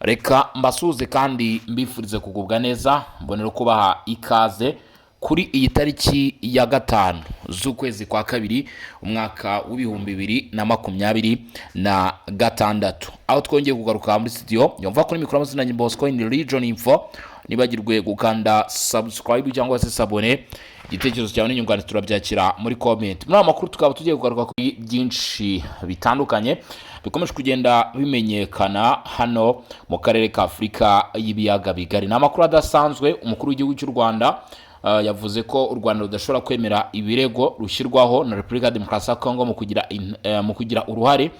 Reka mbasuhuze kandi mbifurize kugubwa neza, mbonera kubaha ikaze kuri iyi tariki ya 5 z'ukwezi kwa kabiri, umwaka w'2026, aho twongeye kugaruka muri studio yumva kuri mikoro amazina ni Bosco in Region Info. Nibagirwe gukanda subscribe cyangwa se s'abonner. Igitekerezo cyawe n'inyunganizi turabyakira muri comment. Muri aya makuru tukaba tugiye kugaruka kuri byinshi bitandukanye bikomeje kugenda bimenyekana hano mu karere ka Afurika y'Ibiyaga Bigari. Ni amakuru adasanzwe. Umukuru w'igihugu cy'u Rwanda yavuze ko u Rwanda rudashobora kwemera ibirego rushyirwaho na Repubulika ya Demokarasi ya Kongo mu kugira uruhare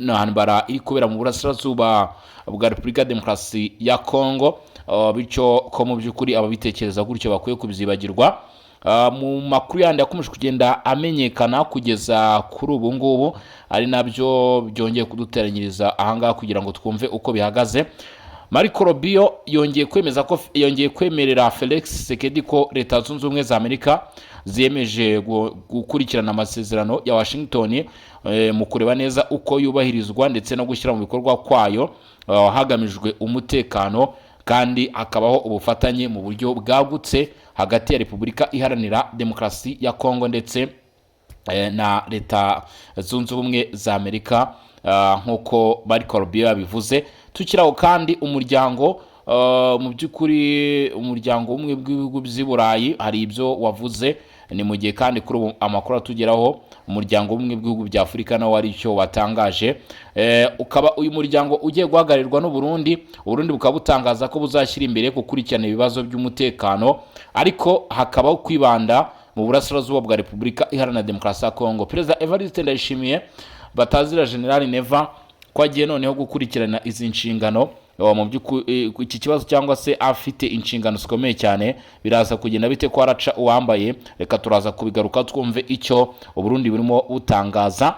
mu ntambara iri kubera mu burasirazuba bwa Repubulika ya Demokarasi ya Kongo, bityo ko mu by'ukuri ababitekereza gutyo bakwiye kubyibagirwa. Mu makuru yandi yakomeje kugenda amenyekana kugeza kuri ubu ngubu, ari nabyo byongeye kuduteranyiriza ahangaha kugira ngo twumve uko bihagaze, Marco Rubio yongeye kwemeza ko, yongeye kwemerera Felix Tshisekedi ko Leta Zunze Ubumwe za Amerika ziyemeje gukurikirana amasezerano ya Washington mu kureba neza uko yubahirizwa ndetse no gushyira mu bikorwa kwayo, hagamijwe umutekano kandi hakabaho ubufatanye mu buryo bwagutse hagati ya Repubulika Iharanira Demokarasi ya Kongo ndetse na Leta Zunze Ubumwe za Amerika, nk'uko Marco Rubio yabivuze. Tukiri aho kandi, umuryango mu by'ukuri umuryango w'Ubumwe bw'Ibihugu by'i Burayi hari ibyo wavuze. Ni mu gihe kandi kuri ubu amakuru atugeraho, Umuryango w'Ubumwe bw'Ibihugu bya Afurika nawo hari icyo watangaje. Ukaba uyu muryango ugiye guhagararirwa n'u Burundi. Uburundi bukaba butangaza ko buzashyira imbere gukurikirana ibibazo by'umutekano, ariko hakabaho kwibanda mu burasirazuba bwa Repubulika Iharanira Demokarasi ya Kongo. Perezida Evariste Ndayishimiye batazira General Neva, ko agiye noneho gukurikirana izi nshingano mu by'ukuri iki kibazo, cyangwa se afite inshingano zikomeye cyane, biraza kugenda bite ko araca uwambaye? Reka turaza kubigaruka twumve icyo Uburundi burimo butangaza.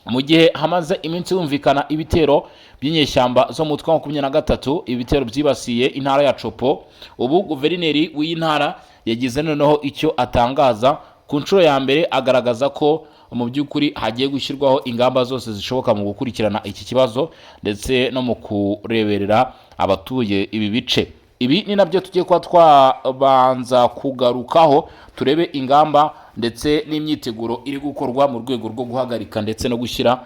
Mu gihe hamaze iminsi humvikana ibitero by'inyeshyamba zo mu mutwe wa 23, ibitero byibasiye intara ya Tshopo, ubu guverineri w'iyi ntara yagize noneho icyo atangaza ku nshuro ya mbere, agaragaza ko mu by'ukuri hagiye gushyirwaho ingamba zose zishoboka mu gukurikirana iki kibazo ndetse no mu kureberera abatuye ibi bice. Ibi ni nabyo tugiye kuba twabanza kugarukaho, turebe ingamba ndetse n'imyiteguro iri gukorwa mu rwego rwo guhagarika ndetse no gushyira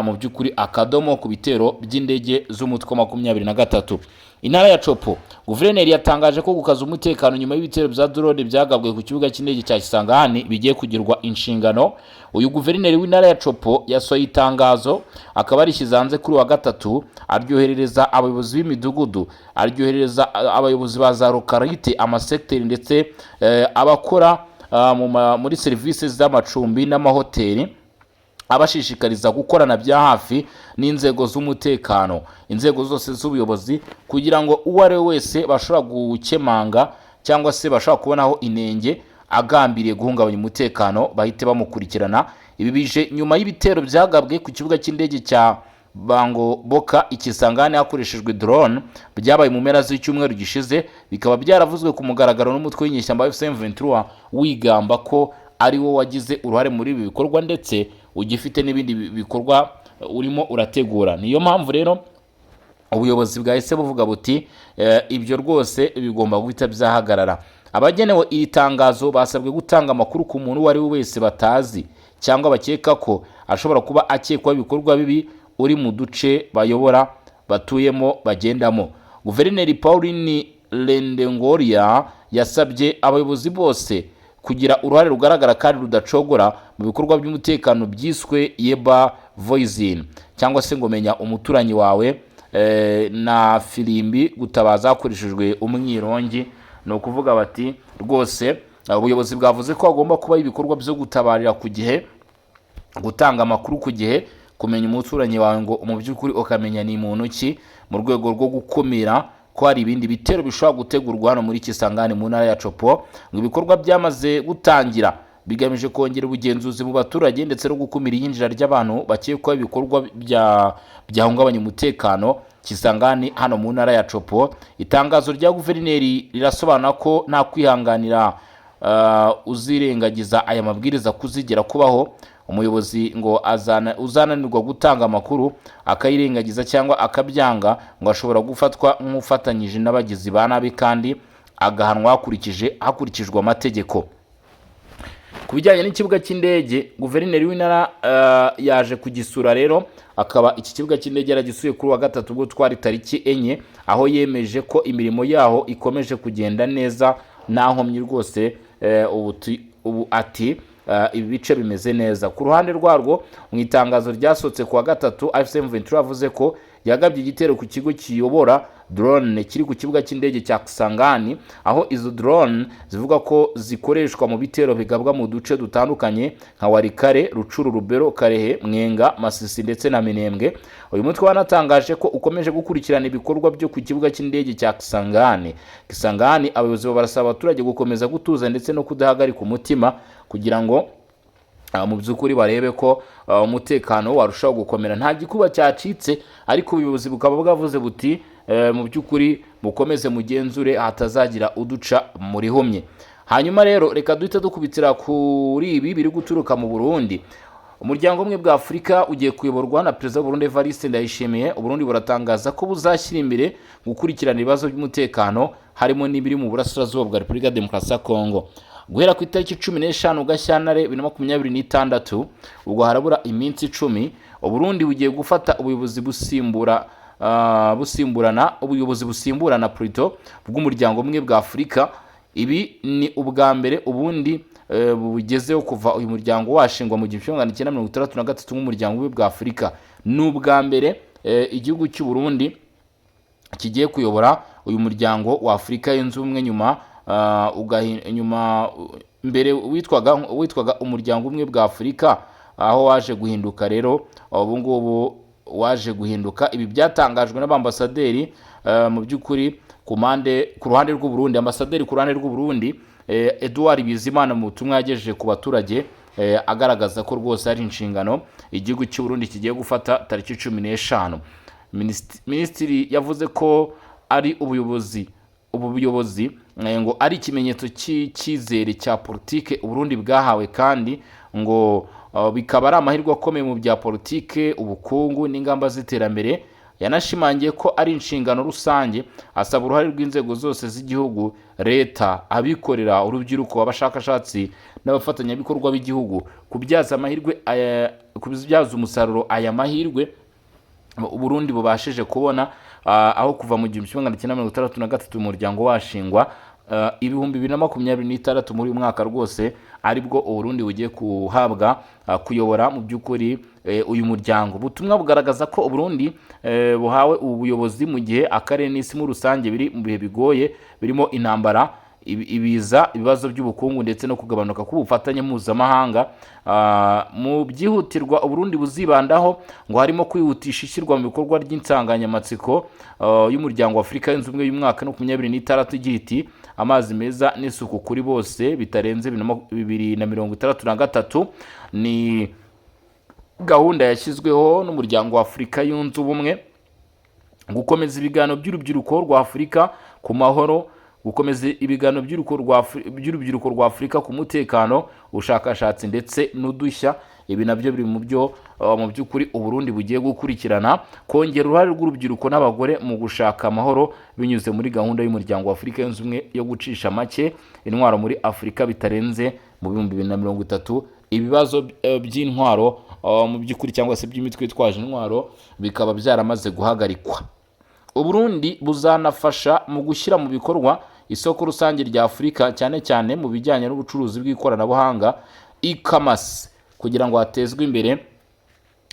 mu by'ukuri akadomo ku bitero by'indege z'umutwe wa 23. Intara ya Tshopo, guverineri yatangaje ko gukaza umutekano nyuma y'ibitero bya drone byagabwe ku kibuga cy'indege cya Kisangani bigiye kugirwa inshingano. Uyu guverineri w'intara ya Tshopo yasohoye itangazo, akaba yarishyize hanze kuri wa gatatu, aryoherereza abayobozi b'imidugudu, aryoherereza abayobozi ba za localité, amasegiteri, ndetse abakora muri serivisi z'amacumbi n'amahoteli, abashishikariza gukorana bya hafi n'inzego z'umutekano, inzego zose z'ubuyobozi, kugira ngo uwo ari we wese bashobora gukemanga cyangwa se bashobora kubonaho inenge agambiriye guhungabanya umutekano bahite bamukurikirana. Ibi bije nyuma y'ibitero byagabwe ku kibuga cy'indege cya Bangboka i Kisangani hakoreshejwe drone, byabaye mu mpera z'icyumweru gishize, bikaba byaravuzwe ku mugaragaro n'umutwe w'inyeshyamba AFC M23, wigamba ko ari wo wagize uruhare muri ibi bikorwa ndetse ugifite n'ibindi bikorwa urimo urategura. Niyo mpamvu rero ubuyobozi bwahise buvuga buti ibyo rwose bigomba guhita byahagarara. Abagenewe iri tangazo basabwe gutanga amakuru ku muntu uwo ari we wese batazi cyangwa bakeka ko ashobora kuba akekwaho ibikorwa bibi uri mu duce bayobora, batuyemo, bagendamo. Guverineri Pauline Lendengoria yasabye abayobozi bose kugira uruhare rugaragara kandi rudacogora mu bikorwa by'umutekano byiswe Yeba Voisin, cyangwa se ngo menya umuturanyi wawe, na firimbi gutabaza hakoreshejwe umwirongi. Ni ukuvuga bati rwose ubuyobozi bwavuze ko hagomba kubaho ibikorwa byo gutabarira ku gihe, gutanga amakuru ku gihe, kumenya umuturanyi wawe, ngo mu by'ukuri ukamenya ni muntu ki, mu rwego rwo gukumira ko hari ibindi bitero bishobora gutegurwa hano muri Kisangani mu ntara ya Tshopo. Ngo ibikorwa byamaze gutangira bigamije kongera ubugenzuzi mu baturage ndetse no gukumira iyinjira ry'abantu bakekwaho ibikorwa byahungabanya umutekano Kisangani hano mu ntara ya Tshopo. Itangazo rya guverineri rirasobanura ko nta kwihanganira uzirengagiza aya mabwiriza kuzigera kubaho. Umuyobozi ngo azana uzananirwa gutanga amakuru, akayirengagiza cyangwa akabyanga, ngo ashobora gufatwa nk'ufatanyije n'abagizi ba nabi kandi agahanwa hakurikijwe amategeko. Ku bijyanye n'ikibuga cy'indege, guverineri w'intara yaje kugisura rero, akaba iki kibuga cy'indege yaragisuye kuri wa gatatu, ubwo twari tariki 4, aho yemeje ko imirimo yaho ikomeje kugenda neza nta nkomyi rwose. Ubu ati ibi bice bimeze neza. Ku ruhande rwarwo, mu itangazo ryasohotse ku wa gatatu, AFC M23 yavuze ko yagabye igitero ku kigo kiyobora drone kiri ku kibuga cy'indege cya Kisangani, aho izo drone zivuga ko zikoreshwa mu bitero bigabwa mu duce dutandukanye nka Walikale, Rutshuru, Lubero, Kalehe, Mwenga, Masisi ndetse na Minembwe. Uyu mutwe wanatangaje ko ukomeje gukurikirana ibikorwa byo ku kibuga cy'indege cya Kisangani. Kisangani, abayobozi barasaba abaturage gukomeza gutuza ndetse no kudahagarika umutima kugira ngo mu by'ukuri barebe ko umutekano warushaho gukomera. Nta gikuba cyacitse, ariko ubuyobozi bukaba bwavuze buti mu by'ukuri mukomeze mugenzure hatazagira uduca muri humye. Hanyuma rero reka duhite dukubitira kuri ibi biri guturuka mu Burundi. Umuryango Umwe bwa Afurika ugiye kuyoborwa na Perezida w'Uburundi Evariste Ndayishimiye. Uburundi buratangaza ko buzashyira imbere gukurikirana ibibazo by'umutekano, harimo n'ibiri mu burasirazuba bwa Repubulika ya Demokarasi ya Kongo. Guhera ku itariki 15 Gashyantare 2026, ubwo harabura iminsi 10, Uburundi bugiye gufata ubuyobozi busimbura busimburana, ubuyobozi busimburana plutôt, bw'Umuryango Umwe bwa Afurika. Ibi ni ubwa mbere ubundi bugezeho kuva uyu muryango washingwa mu 1963 nk'Umuryango Umwe bwa Afurika. Ni ubwa mbere igihugu cy'u Burundi kigiye kuyobora uyu Muryango wa Afurika Yunze Ubumwe, nyuma nyuma mbere witwaga Umuryango Umwe bwa Afurika, aho waje guhinduka rero, ubu ngubu waje guhinduka. Ibi byatangajwe n'abambasaderi mu by'ukuri ku ruhande rw'u Burundi, ambasaderi ku ruhande rw'u Burundi Edouard Bizimana, mu butumwa yagejeje ku baturage, agaragaza ko rwose ari inshingano igihugu cy'u Burundi kigiye gufata tariki 15. Minisitiri yavuze ko ari ubuyobozi ubu buyobozi ngo ari ikimenyetso cy'icyizere cya politike Uburundi bwahawe, kandi ngo bikaba ari amahirwe akomeye mu bya politike, ubukungu n'ingamba z'iterambere. Yanashimangiye ko ari inshingano rusange, asaba uruhare rw'inzego zose z'igihugu: leta, abikorera, urubyiruko, abashakashatsi n'abafatanyabikorwa b'igihugu, kubyaza umusaruro aya mahirwe Uburundi bubashije kubona, aho kuva mu 1963 umuryango washingwa, 2026 muri uyu mwaka rwose aribwo Uburundi bugiye kuhabwa kuyobora mu by'ukuri uyu muryango. Ubutumwa bugaragaza ko Uburundi buhawe ubu buyobozi mu gihe akarere n'isi muri rusange biri mu bihe bigoye birimo intambara, ibiza, ibibazo by'ubukungu ndetse no kugabanuka k'ubufatanye mpuzamahanga. Mu byihutirwa Uburundi buzibandaho ngo harimo kwihutisha ishyirwa mu bikorwa ry'insanganyamatsiko y'Umuryango wa Afurika Yunze Ubumwe y'umwaka 26 igira iti: "Amazi meza n'isuku kuri bose bitarenze 2063." Ni gahunda yashyizweho n'Umuryango wa Afurika Yunze Ubumwe. Gukomeza ibiganiro by'urubyiruko rwa Afurika ku mahoro, gukomeza ibiganiro by'urubyiruko rwa Afurika ku mutekano, ubushakashatsi ndetse n'udushya. Ibi nabyo biri mu byo mu by'ukuri Uburundi bugiye gukurikirana. Kongera uruhare rw'urubyiruko n'abagore mu gushaka amahoro binyuze muri gahunda y'Umuryango wa Afurika Yunze Ubumwe yo gucisha make intwaro muri Afurika bitarenze mu 2030, ibibazo by'intwaro mu by'ukuri cyangwa se by'imitwe itwaje intwaro bikaba byaramaze guhagarikwa. Uburundi buzanafasha mu gushyira mu bikorwa isoko rusange rya Afurika, cyane cyane mu bijyanye n'ubucuruzi bw'ikoranabuhanga, e-commerce, kugira ngo hatezwe imbere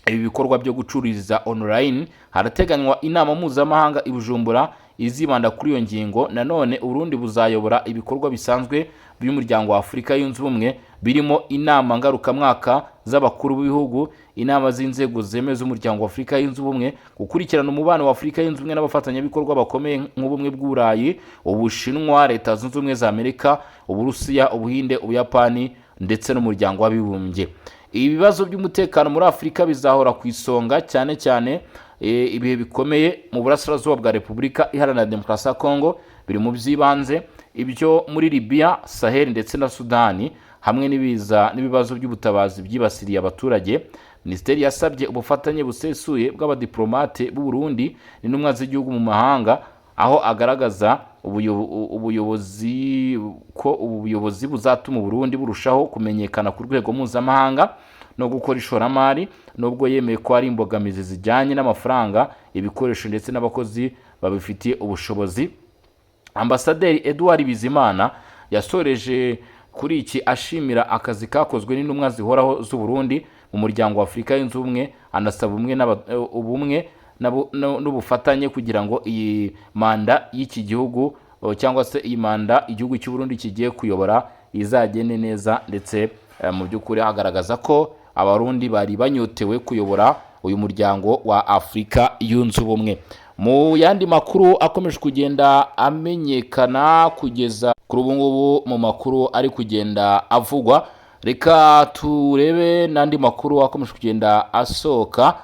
ibi bikorwa byo gucururiza online. Harateganywa inama mpuzamahanga i Bujumbura izibanda kuri iyo ngingo. Nanone Uburundi buzayobora ibikorwa bisanzwe by'Umuryango wa Afurika Yunze Ubumwe, birimo inama ngarukamwaka z'abakuru b'ibihugu, inama z'inzego zemewe z'Umuryango wa Afurika Yunze Ubumwe, gukurikirana umubano wa Afurika Yunze Ubumwe n'abafatanyabikorwa bakomeye nk'Ubumwe bw'Uburayi, Ubushinwa, Leta Zunze Ubumwe za Amerika, Uburusiya, Ubuhinde, Ubuyapani ndetse n'Umuryango w'Abibumbye. Ibibazo by'umutekano muri Afurika bizahora ku isonga, cyane cyane ibihe bikomeye mu burasirazuba bwa Repubulika Iharanira Demokarasi ya Kongo biri mu by'ibanze. Ibyo muri Libya, Sahel ndetse na Sudani, hamwe n'ibiza n'ibibazo by'ubutabazi byibasiriye abaturage. Minisiteri yasabye ubufatanye busesuye bw'abadiplomate b'u Burundi n'intumwa z'igihugu mu mahanga, aho agaragaza ubuyobozi ko ubu buyobozi buzatuma u Burundi burushaho kumenyekana ku rwego mpuzamahanga no gukora ishoramari, nubwo yemeye ko hari imbogamizi zijyanye n'amafaranga, ibikoresho ndetse n'abakozi babifitiye ubushobozi. Ambasaderi Edouard Bizimana yasoreje kuri iki ashimira akazi kakozwe n'intumwa zihoraho z'u Burundi mu Muryango wa Afurika Yunze Ubumwe, anasaba ubumwe ubumwe n'ubufatanye kugira ngo iyi manda y'iki gihugu, cyangwa se iyi manda igihugu cy'u Burundi kigiye kuyobora, izagende neza. Ndetse mu by'ukuri agaragaza ko Abarundi bari banyotewe kuyobora uyu Muryango wa Afurika Yunze Ubumwe. Mu yandi makuru akomeje kugenda amenyekana kugeza kuri ubu ngubu, mu makuru ari kugenda avugwa, reka turebe n'andi makuru akomeje kugenda asohoka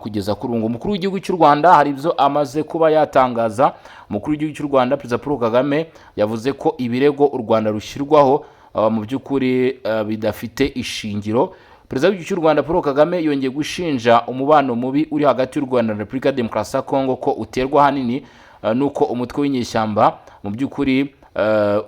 kugeza kuri ubu ngubu. Umukuru w'igihugu cy'u Rwanda hari ibyo amaze kuba yatangaza. Umukuru w'igihugu cy'u Rwanda, Perezida Paul Kagame, yavuze ko ibirego u Rwanda rushyirwaho mu by'ukuri bidafite ishingiro. Perezida w'igihugu cy'u Rwanda Paul Kagame yongeye gushinja umubano mubi uri hagati y'u Rwanda na Repubulika ya Demokarasi ya Kongo ko uterwa ahanini n'uko umutwe w'inyeshyamba mu by'ukuri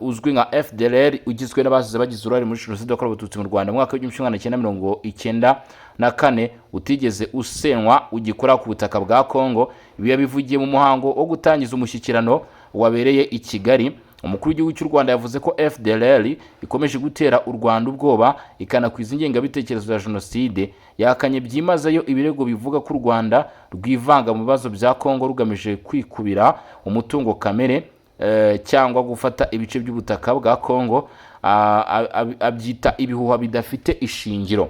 uzwi nka FDLR, ugizwe n'abasize bagize uruhare muri Jenoside yakorewe Abatutsi mu Rwanda mu mwaka w'1994, utigeze usenywa, ugikora ku butaka bwa Kongo. Ibi yabivugiye mu muhango wo gutangiza umushyikirano wabereye i Kigali. Umukuru w'igihugu cy'u Rwanda yavuze ko FDLR ikomeje gutera u Rwanda ubwoba, ikanakwiza ingengabitekerezo ya jenoside. Yahakanye byimazeyo ibirego bivuga ko u Rwanda rwivanga mu bibazo bya Kongo rugamije kwikubira umutungo kamere cyangwa gufata ibice by'ubutaka bwa Kongo, abyita ibihuha bidafite ishingiro.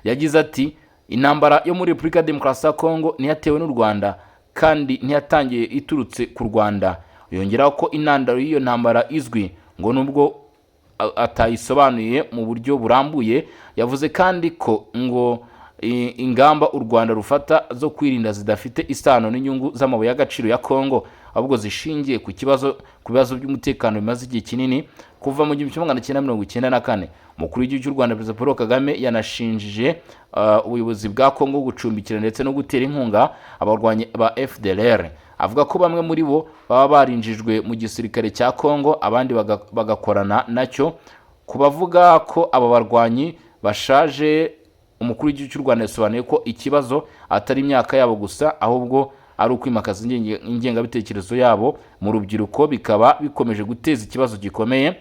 Yagize ati: "Intambara yo muri Repubulika ya Demokarasi ya Kongo ntiyatewe n'u Rwanda kandi ntiyatangiye iturutse ku Rwanda." Yongeraho ko intandaro y'iyo ntambara izwi, ngo nubwo atayisobanuye mu buryo burambuye. Yavuze kandi ko ngo ingamba u Rwanda rufata zo kwirinda zidafite isano n'inyungu z'amabuye y'agaciro ya Kongo, ahubwo zishingiye ku bibazo by'umutekano bimaze igihe kinini kuva mu 1994. Umukuru w'igihugu cy'u Rwanda, Perezida Paul Kagame, yanashinjije ubuyobozi bwa Kongo gucumbikira ndetse no gutera inkunga abarwanyi ba FDLR, avuga ko bamwe muri bo baba barinjijwe mu gisirikare cya Kongo, abandi bagakorana nacyo. Ku bavuga ko aba barwanyi bashaje, umukuru w'igihugu cy'u Rwanda yasobanuye ko ikibazo atari imyaka yabo gusa, ahubwo ari ukwimakaza ingengabitekerezo yabo mu rubyiruko, bikaba bikomeje guteza ikibazo gikomeye.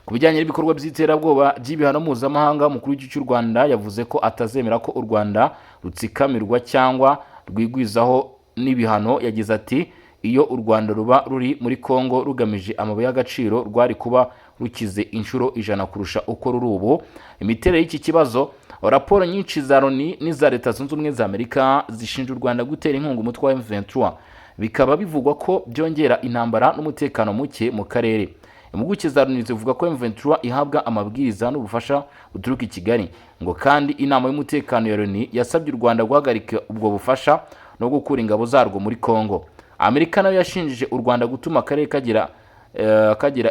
Ku bijyanye n'ibikorwa by'iterabwoba by'ibihano mpuzamahanga, umukuru w'igihugu cy'u Rwanda yavuze ko atazemera ko u Rwanda rutsikamirwa cyangwa rwigwizaho n'ibihano. Yagize ati: "Iyo u Rwanda ruba ruri muri Kongo rugamije amabuye y'agaciro, rwari kuba rukize inshuro 100 kurusha uko ruri ubu." Imiterere y'iki kibazo: raporo nyinshi za Loni n'iza Leta Zunze Ubumwe za Amerika zishinja u Rwanda gutera inkunga umutwe wa M23, bikaba bivugwa ko byongera intambara n'umutekano muke mu karere. Impuguke za Loni zivuga ko M23 ihabwa amabwiriza n'ubufasha buturuka i Kigali, ngo kandi inama y'umutekano ya Loni yasabye u Rwanda guhagarika ubwo bufasha no gukura ingabo zarwo muri Congo. Amerika nayo yashinjije u Rwanda gutuma akarere kagira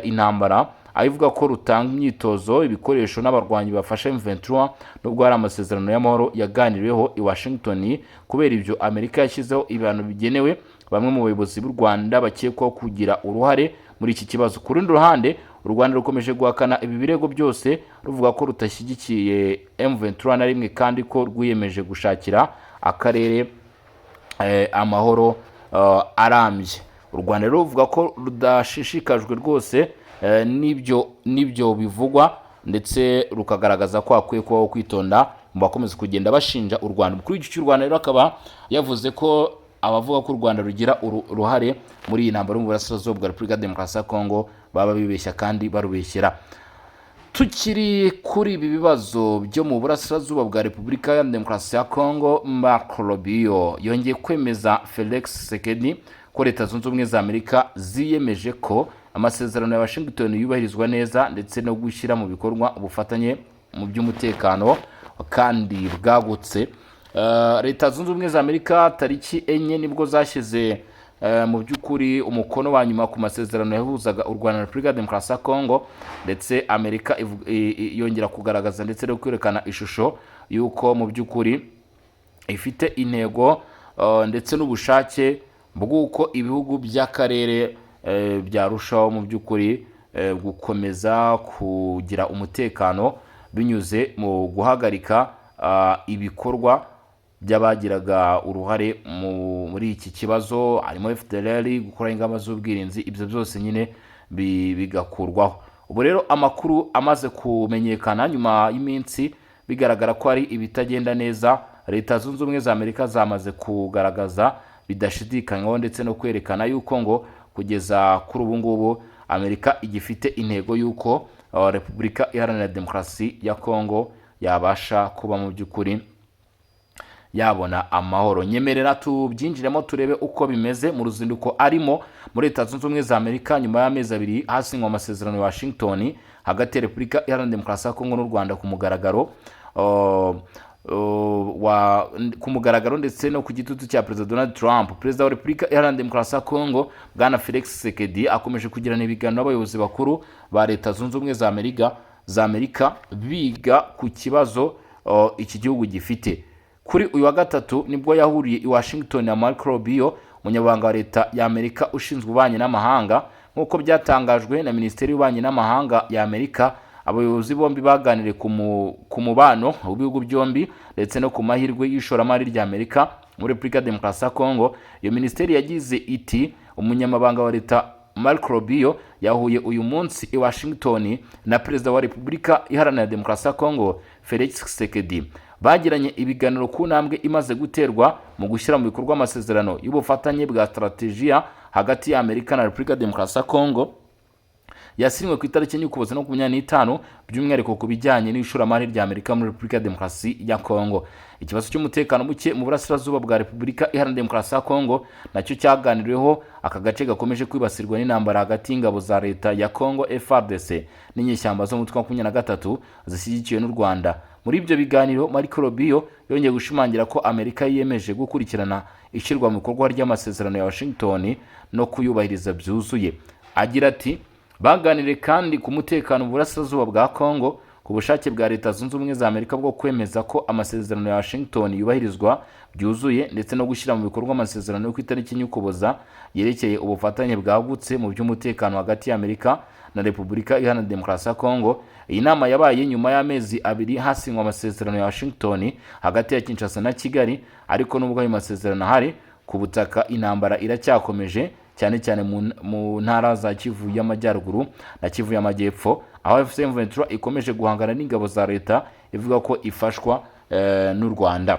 intambara, aho ivuga ko rutanga imyitozo, ibikoresho n'abarwanyi bafasha M23, nubwo hari amasezerano y'amahoro yaganiriweho i Washington. Kubera ibyo, Amerika yashyizeho ibihano bigenewe bamwe mu bayobozi b'u Rwanda bakekwaho kugira uruhare muri iki kibazo. Ku rundi ruhande, u Rwanda rukomeje guhakana ibi birego byose, ruvuga ko rutashyigikiye M23 na rimwe kandi ko rwiyemeje gushakira akarere amahoro arambye. U Rwanda rero ruvuga ko rudashishikajwe rwose n'ibyo bivugwa, ndetse rukagaragaza ko hakwiye kubaho kwitonda mu bakomeza kugenda bashinja u Rwanda. Umukuru w'igihugu cy'u Rwanda rero akaba yavuze ko abavuga ko u Rwanda rugira uruhare muri iyi ntambara yo mu burasirazuba bwa Repubulika ya Demokarasi ya Kongo baba bibeshya kandi barubeshyera. Tukiri kuri ibi bibazo byo mu burasirazuba bwa Repubulika ya Demokarasi ya Kongo, Marco Rubio yongeye kwemeza Felix Tshisekedi ko Leta Zunze Ubumwe za Amerika ziyemeje ko amasezerano ya Washington yubahirizwa neza, ndetse no gushyira mu bikorwa ubufatanye mu by'umutekano kandi bwagutse. Leta Zunze Ubumwe za Amerika tariki 4 nibwo zashyize mu by'ukuri umukono wa nyuma ku masezerano yahuzaga u Rwanda na Repubulika ya Demokarasi ya Kongo, ndetse Amerika yongera kugaragaza ndetse no kwerekana ishusho y'uko mu by'ukuri ifite intego ndetse n'ubushake bw'uko ibihugu by'akarere byarushaho mu by'ukuri gukomeza kugira umutekano binyuze mu guhagarika ibikorwa by'abagiraga uruhare muri iki kibazo, harimo FDLR, gukora ingamba z'ubwirinzi, ibyo byose nyine bigakurwaho. Ubu rero amakuru amaze kumenyekana nyuma y'iminsi bigaragara ko hari ibitagenda neza, Leta Zunze Ubumwe za Amerika zamaze kugaragaza bidashidikanywaho ndetse no kwerekana yuko ngo kugeza kuri ubu ngubu Amerika igifite intego y'uko Repubulika Iharanira Demokarasi ya Kongo yabasha kuba mu by'ukuri yabona amahoro. Nyemerera tubyinjiremo, turebe uko bimeze mu ruzinduko arimo muri Leta Zunze Ubumwe za Amerika nyuma y'amezi 2 hasinywe amasezerano ya Washington hagati ya Repubulika Iharanira Demokarasi ya Kongo n'u Rwanda ku mugaragaro ku mugaragaro ndetse no ku gitutu cya Perezida Donald Trump. Perezida wa Repubulika Iharanira Demokarasi ya Kongo, Bwana Felix Tshisekedi, akomeje kugirana ibiganiro n'abayobozi bakuru ba Leta Zunze Ubumwe za Amerika biga ku kibazo iki gihugu gifite. Kuri uyu wa gatatu nibwo yahuriye i Washington na Marco Rubio, umunyamabanga wa leta ya Amerika ushinzwe ububanyi n'amahanga, nk'uko byatangajwe na Minisiteri y'Ububanyi n'Amahanga ya Amerika. Abayobozi bombi baganiriye ku mubano w'ibihugu byombi ndetse no ku mahirwe y'ishoramari rya Amerika muri Repubulika ya Demokarasi ya Kongo. Iyo minisiteri yagize iti: "Umunyamabanga wa leta Marco Rubio yahuye uyu munsi i Washington na Perezida wa Repubulika Iharanira Demokarasi ya Kongo, Felix Tshisekedi. Bagiranye ibiganiro ku ntambwe imaze guterwa mu gushyira mu bikorwa amasezerano y'ubufatanye bwa strategiya hagati ya Amerika na Repubulika ya Demokarasi ya Kongo yasinywe ku itariki 1 Ukuboza 25, by'umwihariko ku bijyanye n'ishoramari rya Amerika muri Repubulika ya Demokarasi ya Kongo." Ikibazo cy'umutekano muke mu burasirazuba bwa Repubulika Iharanira Demokarasi ya Kongo nacyo cyaganiriweho. Aka gace gakomeje kwibasirwa n'intambara hagati y'ingabo za leta ya Kongo, FARDC, n'inyeshyamba zo mu mutwe wa 23 zishyigikiwe n'u Rwanda. Muri ibyo biganiro, Marco Rubio yongeye gushimangira ko Amerika yiyemeje gukurikirana ishyirwa mu bikorwa ry'amasezerano ya Washington no kuyubahiriza byuzuye. Agira ati: "Baganiriye kandi ku mutekano mu burasirazuba bwa Congo, ku bushake bwa Leta Zunze Ubumwe za Amerika bwo kwemeza ko amasezerano ya Washington yubahirizwa byuzuye, ndetse no gushyira mu bikorwa amasezerano yo ku itariki 1 Ukuboza yerekeye ubufatanye bwagutse mu by'umutekano hagati ya Amerika na Repubulika Iharanira Demokarasi ya Kongo." Iyi nama yabaye nyuma y'amezi 2 hasinywe amasezerano ya Washington hagati ya Kinshasa na Kigali. Ariko nubwo ayo masezerano ahari, ku butaka intambara iracyakomeje, cyane cyane mu ntara za Kivu y'Amajyaruguru na Kivu y'Amajyepfo, aho AFC M23 ikomeje guhangana n'ingabo za leta ivuga ko ifashwa n'u Rwanda.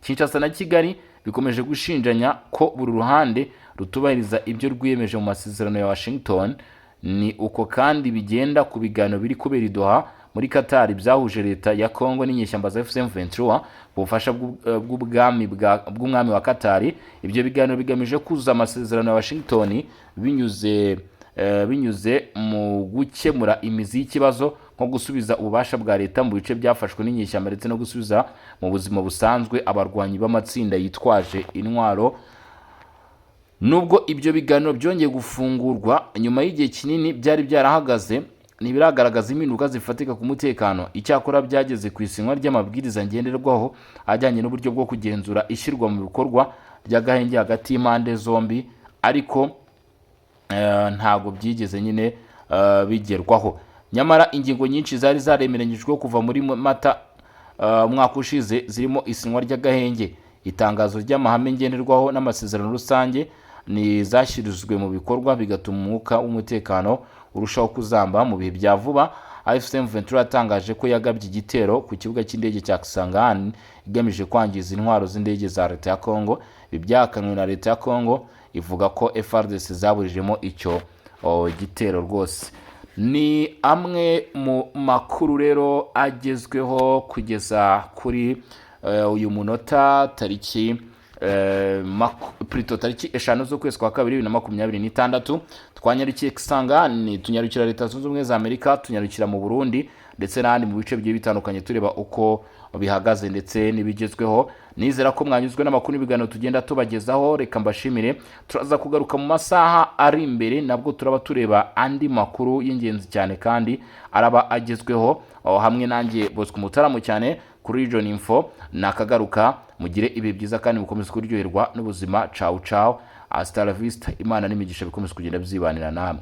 Kinshasa na Kigali bikomeje gushinjanya ko buri ruhande rutubahiriza ibyo rwiyemeje mu masezerano ya Washington. Ni uko kandi bigenda ku biganiro biri kubera i Doha muri Qatar byahuje leta ya Congo n'inyeshyamba za AFC M23 ku bufasha bw'umwami wa Qatar. Ibyo biganiro bigamije kuzuza amasezerano ya Washington binyuze mu gukemura imizi y'ikibazo, nko gusubiza ububasha bwa leta mu bice byafashwe n'inyeshyamba ndetse no gusubiza mu buzima busanzwe abarwanyi b'amatsinda yitwaje intwaro. Nubwo ibyo biganiro byongeye gufungurwa nyuma y'igihe kinini byari byarahagaze, ntibiragaragaza impinduka zifatika ku mutekano. Icyakora byageze ku isinywa ry'amabwiriza ngenderwaho ajyanye n'uburyo bwo kugenzura ishyirwa mu bikorwa ry'agahenge hagati y'impande zombi, ariko ntabwo byigeze nyine bigerwaho. Nyamara ingingo nyinshi zari zaremeranyijwe kuva muri Mata umwaka ushize, zirimo isinywa ry'agahenge, itangazo ry'amahame ngenderwaho n'amasezerano rusange, ni zashyirizwe mu bikorwa, bigatuma umwuka w'umutekano urushaho kuzamba. Mu bihe bya vuba, AFC M23 yatangaje ko yagabye igitero ku kibuga cy'indege cya Kisangani igamije kwangiza intwaro z'indege za leta ya Congo. Ibi byahakanwe na leta ya Congo, ivuga ko FARDC zaburijemo icyo gitero. Rwose ni amwe mu makuru rero agezweho kugeza kuri uyu munota, tariki plutôt tariki 5 z'ukwezi kwa kabiri 2026. Twanyarukiye Kisangani, tunyarukira Leta Zunze Ubumwe za Amerika, tunyarukira mu Burundi ndetse n'ahandi mu bice bigiye bitandukanye, tureba uko bihagaze ndetse n'ibigezweho. Nizera ko mwanyuzwe n'amakuru n'ibiganiro tugenda tubagezaho. Reka mbashimire, turaza kugaruka mu masaha ari imbere, nabwo turaba tureba andi makuru y'ingenzi cyane kandi araba agezweho. Aho hamwe nanjye Bosco Mutaramu cyane kuri Region Info nakagaruka. Mugire ibihe byiza kandi mukomeze kuryoherwa n'ubuzima. Ciao ciao, hasta la vista. Imana n'imigisha bikomeze kugenda byibanira namwe.